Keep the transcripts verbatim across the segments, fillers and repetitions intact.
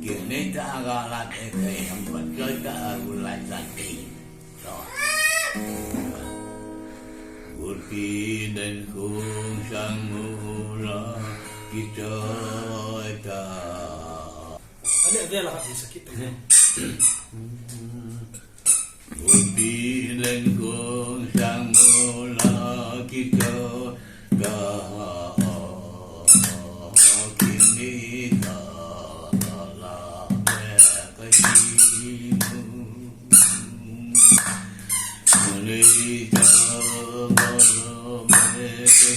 Kei nei ta ga la te kai ham pat kai ta a gu lai ta te. To. Gulpi den kung sang mu la ki choi ta. Ale, ale la ha sakit. Gulpi den kung sang mu la ki choi ta. Kini ta la me kai mu. Ni ta la me kai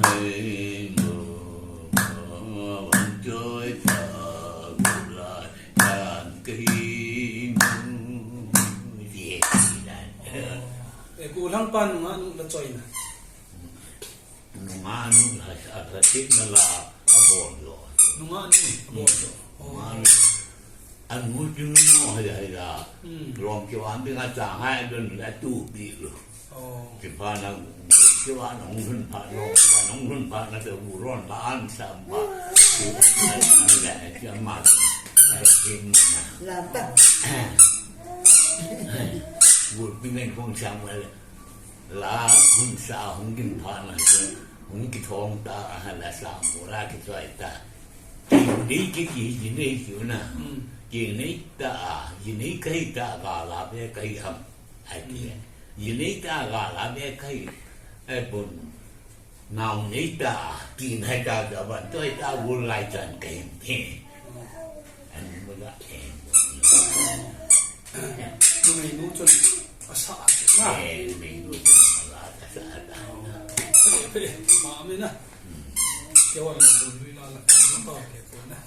hai mu. Wan choi ta gu lai. Tan kahi mu. Ye, ye, dan. Eh, ku lang pa nunga nu la choi na. Nunga nu la sa ka ti na la a bon lo. Nunga nu a bon lo. Nunga nu. Anu chu nu hai hai la. Hmm. Lom ki wan bi nga cha hai don la tu bi lo. Oh. Kipana, kipana, hung hun pha, no, kipana, hung hun pha, na te bu ron pha, an sa ba. Kipana, na le, kipana, na le, kipana. La ta. Bu pin ngai kong sa ma le. La, hung sa, hung kin pha, na te, hung ki thong ta, a la sa, mu la ki choi ta. Ki nei ki ki, ki nei ki na. Hmm. Ki nei ta, ki nei kai ta, ka la be kai ham. Ai ti. Mm. Yi nei ta ga la be kai. Ai bun. Nau nei ta. Ki nei ta ga ban toi ta gu lai chan kai. He. An mu la e. Numei nu chun a sa a na. E, numei nu chun a la a sa a na. Pe, pe, ma me na. Mm. Ke wa na bu lui la la. Ke ko na.